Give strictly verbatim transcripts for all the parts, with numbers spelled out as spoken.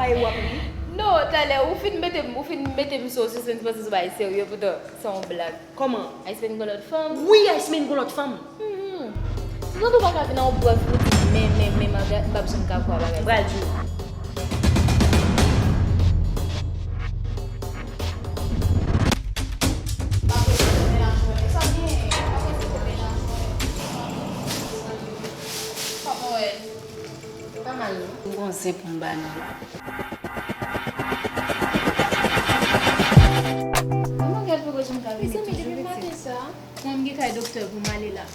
Ay, w ap ri? Non, talè, ou fin mete m, ou fin mete m sou yon sispens, panse se yon bagay serye, poutan se yon blag. Kòman? Ice Man gon lòt fanm? Wi, Ice Man gon lòt fanm. Mhm. Tout tan ou pa ka vin a yon prèv pou di men, men, men, Margaret, m p ap janm ka kwè bagay sa. Pral di w. Pa poze pou mennaj mwen. Sa byen, pa poze pou mennaj mwen. Kòman w wè l? Li pa mal, non. M gon zen pou m ba nou la. Mwen, Margaret poko janm ka vini toujou, pitit. Mezanmi, depi maten sa. Mwen, m gen kay doktè pou m ale la.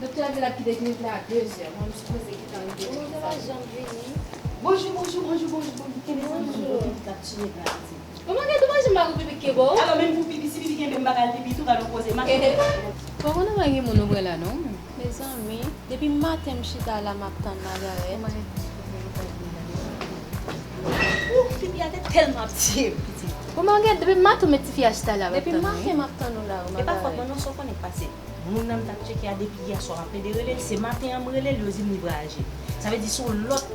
Doktè a di l ap kite klinik la a de zè. Mwen, m sipoze kite ann de zè. Bonjou, bonjou, bonjou, bonjou, bonjou. Kenbe sa, bonjou. Pitit la ap tiye la, pitit. Kòman gen tou manje m pa gon pipi kenbe w? Alò, menm pou pipi, si pipi kenbe m, m pa ka al pipi tou, gade yon koze, mache. Bon, konnen pa gen moun ou pran la, non? Mezanmi, depi maten m chita la, m ap tann Margaret. Ouh, pipi a te tèlman ap tiye m, pitit. Bon, Margaret, depi maten w met tifi a chita la, m ap tann ou, wi. Depi maten m ap tann ou la, wi, Margaret. E pa fòt mwen, non, sa w konnen k pase. Moun nan m t ap tcheke a depi yè swa, m ap plede rele l, se maten an m rele l, yo di m li vwayaje. Sa vle di se yon lòt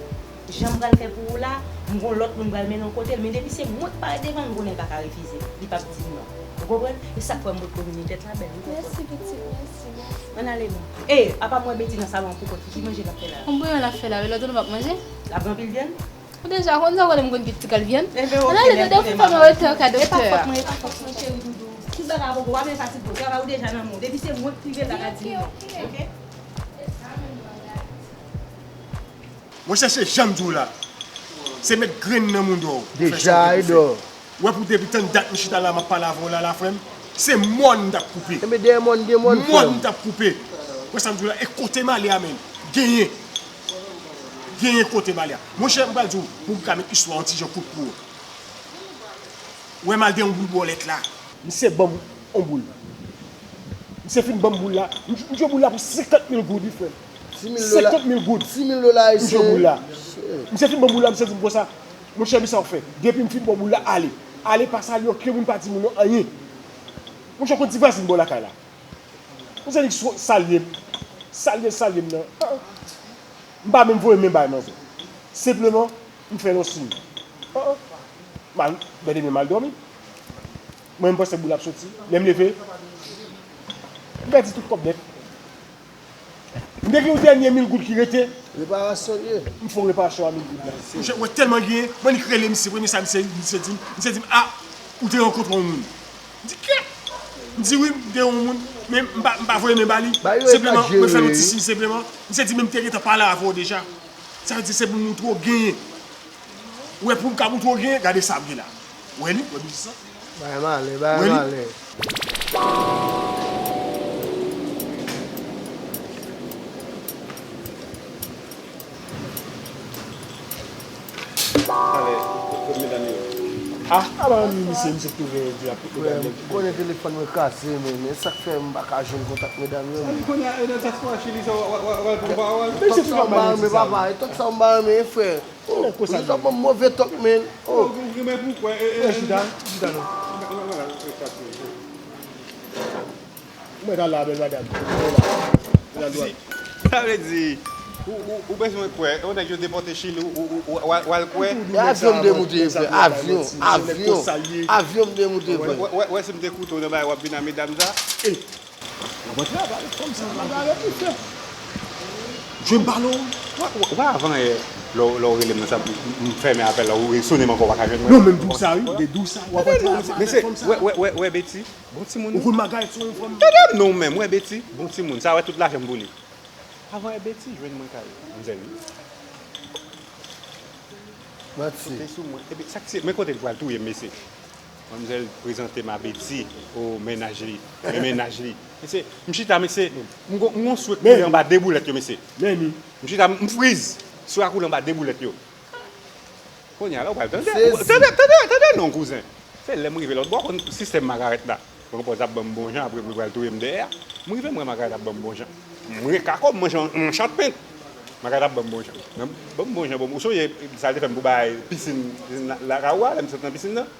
jan m pral fè pou ou la, m gon lòt moun m pral mennen w kote l, men depi se mwen k parèt devan l, m konnen l pa ka refize. Li p ap di m non. Ou konprann? E sa k fè m potko vini tèt la bèl, ou konprann? Mèsi, pitit, mèsi, mèsi. Ann ale non. E, apa m wè Betty nan salon an poukont li, ki manje l ap fè la? Yon bouyon l ap fè la, wi, lòt jou nou p ap manje? L ap gen anpil vyann? Ou deja konn sa, ou konnen m konn gen ti kal vyann. Ann ale, tande, ou fè fè mwen rete an ka doktè a. E pa fòt mwen, e pa fòt mwen, cheri doudou. Tout bagay a poko, pa vle fatige w. Travay ou deja nan men w. Depi se mwen k rive, m pa ka di non. Oke? Monchè, se jan m di w la. Se met grenn nan mouda w pou fè sa w te pou fè. Deja, Edo. Ou wè pou depi tann dat m chita la, m ap pale avè w la, la, frè m, se mòn m t ap koupe. Enben, dèyè mòn, gen mòn, frè m. Mòn m t ap koupe. Ou wè sa m di w la? E kote m ale a menm? Genyen. Genyen kote m ale a. Monchè, m pral di w, pou m ka met istwa yon ti jan kout pou ou. Ou wè m al dèyè yon boul bòlèt la. Misye ban m yon boul. Misye fin ban m boul la. M, m jwe boul la pou senkant mil goud, wi, frè m. Senkant mil goud. Sis mil dola ayisyen. M jwe boul la. Misye fin ban m boul la, misye di m konsa, monchè, men sa w fè. Depi m fin ba w boul la, ale. Ale, pa salye okenn moun, pa di moun non anyen. Monchè, w konn ti vwazin bò lakay la. Ou se li ki sou-, salye m. Salye, salye m nan. Ah, ah. M pa menm voye men bay manzè. Senpleman, m fè l yon siy. Ah, ah. M al, bèdè men m al dòmi. Mwen, m panse boul ap soti. Lè m leve, m pèdi tout kòb nèt. M te gen yon dènye mil goud ki rete. Reparasyon l ye. M fè yon reparasyon a mil goud la. Monchè, ou wè tèlman genyen, m annik rele misye, premye sa misye, misye di m, misye di m, a, ou te rankontre yon moun. M di, kè? M di, wi, m te yon moun, men m pa, m pa voye men ba li. Senpleman, mwen fè l yon ti siy, senpleman. Misye di, men m te gentan pale avè w deja. Sa vle di, se pou moutre w genyen. Ou wè, pou m ka moutre w genyen, gade sa m gen la. Ou wè li? Ou wè biznis lan? Bay malè, bay malè. Ale, kot medam yo? Ah, ah, ba, misye, misye tounen di ap kote medam yo. Frè m, konnen telefòn mwen kraze, men, men sa k fè m pa ka jwenn kontak medam yo. Kounye a, e nan dyaspora Chili sa, w, w, w, w al pran pawòl. Men se tout sa m pa renmen, papa, e tout sa m pa renmen, frè. Oh, ou se ban m move tòk, men. Oh. Ou gen, ou gen men pou kwè, e, e, chita, chita non. Mwen ta la, bèl madanm. Mwen ta dwat. Sa vle di, ou, ou, ou bezwen kwè, yon nèg yo depòte Chili, ou, ou, ou, ou al, ou al kwè. E avyon m te moute, frè, avyon, avyon, avyon m te moute, frè. Wè, wè, wè, si m te koute w nan bagay, w ap vin a medam sa. Ey, w ap antre avè fanm sa, w ap antre avè li, frè. Jwenn balon. Wè, wè, wè, avan yè, lè w, lè w rele m nan sa, m, m, m fèmen apèl la, ou resone m ankò, w pa ka jwenn mwen. Non, men m di w sa, wi, m te di w sa, w ap antre avè fanm sa. Wè, wè, wè, wè, Betty, bon timoun. Ou konn Margaret se yon fanm. Tande m non, men, wè, Betty, bon timoun, sa wè tout lajan m pou li. Avan yè Betty jwenn mwen kay manzè, wi. Manti. Sote sou mwen. Epi, sa k se, men kote l pral touye m, mesye. Manmzèl prezante m a Betty, o, mennaj li. Men mennaj li. Mesye, m chita, mesye, m gon, m gon swe k koule anba de boulèt yo, mesye. Men, men. M chita, m friz. Swe a koule anba de boulèt yo. Kounye a la, ou pral tande. Tande, tande, tande non, kouzen. Se lè m rive lòt bò, konn sistèm Magarèt la. Pran pòz ap ban m bon jan, apre pou l pral touye m dèyè a. M rive, m wè Magarèt ap ban m bon jan. M reka kò m manje yon, yon chat pent. Magarèt ap ban m bon jan. Ban m bon jan, bon, ou sonje sa l te fè m pou bay pisin lakay ou a, lè m sot nan pisin nan?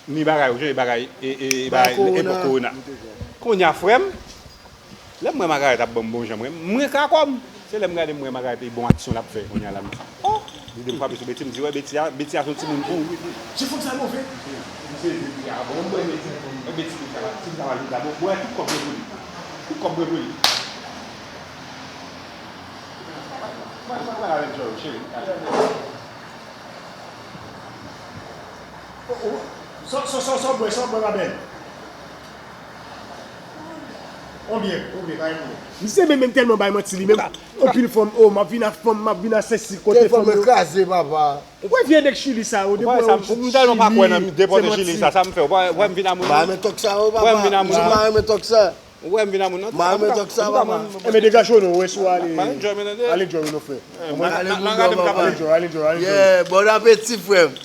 Ni bagay, ou sonje bagay, e, e, bagay, epòk kowona. Kounye a, frè m, lè m wè Magarèt ap ban m bon jan, mwen, m reka kò m. Se lè m gade, m wè Magarèt, e bon aksyon l ap fè, kounye a la, m di, oh! Li de m frape sou Beti, m di, "Wè, Beti a, Beti a se yon timoun pou ou, wi." Ti fanm sa move. M sezi, m di, "A bon, mwen, Beti, mwen, Beti, Beti a, ti sa va vin la, bon, mwen, tout kòb mwen pou li. Tout kòb mwen pou li." Mwen, mwen, mwen, avèk Joe, cheri. Sa, sa, sa, sa w bwè, sa w bwè, ma belle? Konbyen, konbyen, pa gen pwoblèm. Misye menm, menm tèlman bay manti li menm. Anpil fanm, oh, m ap vin ak fanm, m ap vin ak sesi, kote fanm yo. Kraze, papa. Ou wè vye nèg Chili sa yo, depi yo. M tèlman pa kwè nan depòte Chili sa, sa m fè. Ou pa wè m vin a moun. M pa renmen tòk sa yo, papa. Ou wè m vin a moun. M pa renmen tòk sa. Ou wè m vin a moun nan. M pa renmen tòk sa, papa. Enben degaje w non, ou wè si w ale. Ale enjoy, nou frè. Konprann? Ale enjoy, ale enjoy, ale enjoy. Yeah, bon apeti, frè m.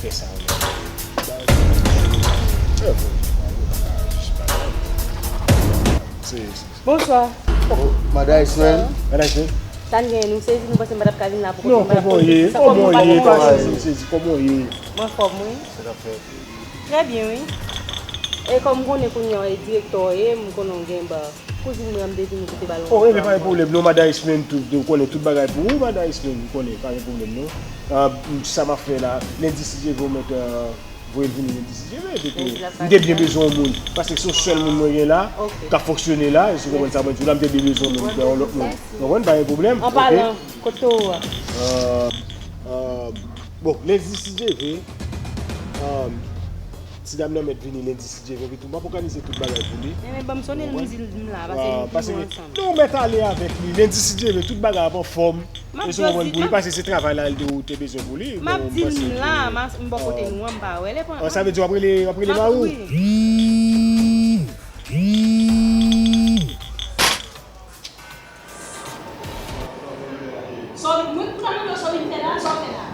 Fè sa, wi. Bonswa. Oh, Madam Ismail. Madam Ismail. Sa n gen, nou sezi, nou panse m pa t ap ka vin la pou kote m pa t ap konn sezi. Kòman w ye? Kòman w ye? M anfòm, wi. Trè byen, wi. E kòm m konnen kounye a w e direktè w ye, m konnen w gen ba. Kouzin mwen an, m te vin kote balon. Oh, ebyen, pa gen pwoblèm non, Madam Ismail, tout, ou konnen tout bagay pou ou, Madam Ismail, ou konnen, pa gen pwoblèm non. Ah, m, sa m ap fè la, lendi si Dye vle, ou mèt, ah, voye l vini lendi si Dye vle, epi tou, m te byen bezwen yon moun, paske se yon sèl moun mwen gen la, k ap fonksyone la, si w konprann sa mwen di w la, m te byen bezwen yon moun, yon lòt moun. Ou konprann, pa gen pwoblèm, ok? An palan, kote w a? Ah, ah, bon, lendi si Dye vle, ah, ti dam nan mèt vini lendi si Dye vle, epi tou, m ap òganize tout bagay pou li. Enben, ban m sonnen l, m di l m la, paske nou toujou ansanm. Non, ou mèt ale avèk li. Lendi, si Dye vle, tout bagay ap anfòm. E si w konprann pou li, paske se travay la, li te, ou te bezwen pou li. M ap di l m la, m bò kote nou an, m pa wè l, e pran. Sa vle di w ap rele, w ap rele mari w? Sa w vin, mwen, pou ta mande w sa w vin fè la, sa w fè la?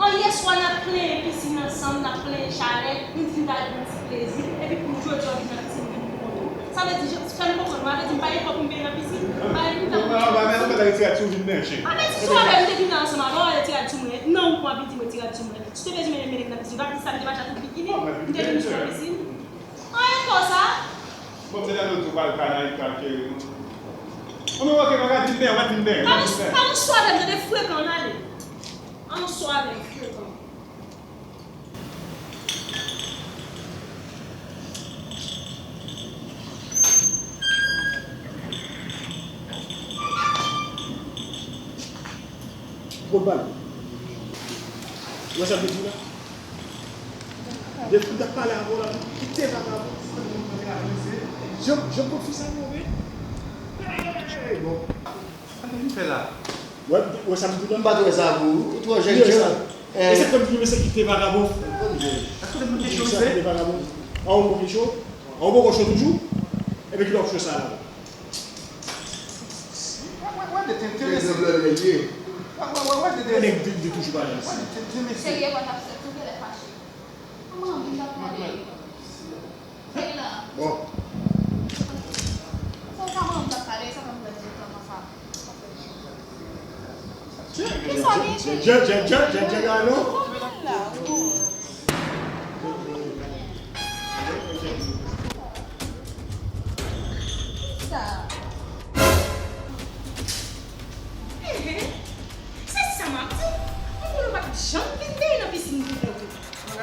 An, yè swa n ap plenyen pisin ansanm, n ap plenyen chalè, nou di n ta al pran ti plezi, epi pou jodi a w vin ap di m vin pou kont ou. Sa vle di, fè m konprann, sa vle di m pa gen kòb pou m peye nan pisin? M pa gen kòb pou m peye nan pisin? Ou pa mèt retire sou vin mèche. A, men si w avè m te vin la ansanm avè w, retire sou mwen. Non, ou pa vin di m retire sou mwen. Si w te bezwen mennen m mennen m nan pisin, ou pa di sa m te mache ak tout bikini, m te vin jis nan pisin. An, e kò sa? Bon, se nan nou tou pral kanay, pral kere nou. An nou oke, pa di m byen, pa di m byen, pa di m byen. An nou swa avè m, tande frekan, ann ale. An nou swa avè m, frekan. Bon, bal. Ou wè sa m te di w la? Depi m t ap pale avè w la, kite vagabon. Jan, jan kot fi sa move. Hey, bon. Sa ke li fè la? Wè, wè sa m di w la? M pa t wè sa pou ou. Ou twò jèn, jèn. E sa k fè m di w se kite vagabon. Kite vagabon. An ou bon cho? An ou bon cho toujou? Ebyen ki lè w cho sa la? Wè, wè, wè, de te, te mesye. Wè, wè, wè, wè, de, de. Nèg di, di toujou pale ansanm. Wè, de te, te mesye. Serye, pa t ap sèt, ou genlè fache. Kòman anvi m t ap pale? Sèl la. Bon. Sa w ka manman m t ap pale, sa fè m pèdi tan konsa. Kisa w gen, cheri? Djè, djè, djè, djè, djè, djè, alò. Ou konprann la, ou. Kisa? Ehe. Se sa m ap di. Mwen konnen w pa t janm vin de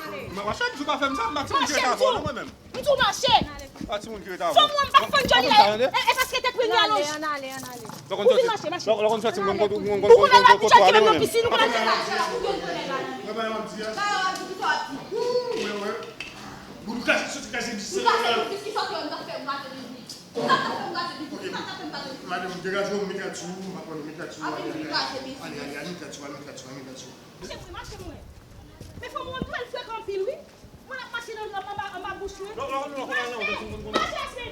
Mache, m di w pa fè m sa, m pa timoun ki ret avè w non, mwen menm. M di w mache. Pa timoun ki ret avè w. Fanm ou an m pa fann djòl li la. E, e paske tèt mwen alonj. Ann ale, ann ale, ann ale. Ou vin mache, mache. Lè w konn soti, mwen konn kote w ale mwen menm. Ou konn al la pi djòl ki menm nan pisin, ou konn al. Mwen pa yon di a. Mwen wè. Bout kraze soti kraze di se. Ou kraze di ki sòt yo, m t ap fè kraze di. Ou t ap fè kraze di. Ou t ap fè kraze di. Madanm, degaje w, m met kati w, m pa konn met kati w. Ale, ale, ale, met kati w, ale, met kati w, ale, met kati w. Mache mwen, mache mwen. Men fanm ou an pral frèk anpil wi. Mwen ap mache nan, anba, anba bouch mwen. Mache, mache.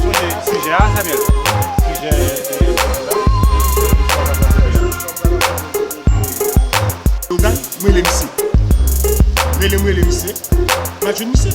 Sijè, sijè a, Samuel. Sijè, e, Yo gad, m rele misye. Rele m, rele misye. M al jwenn misye.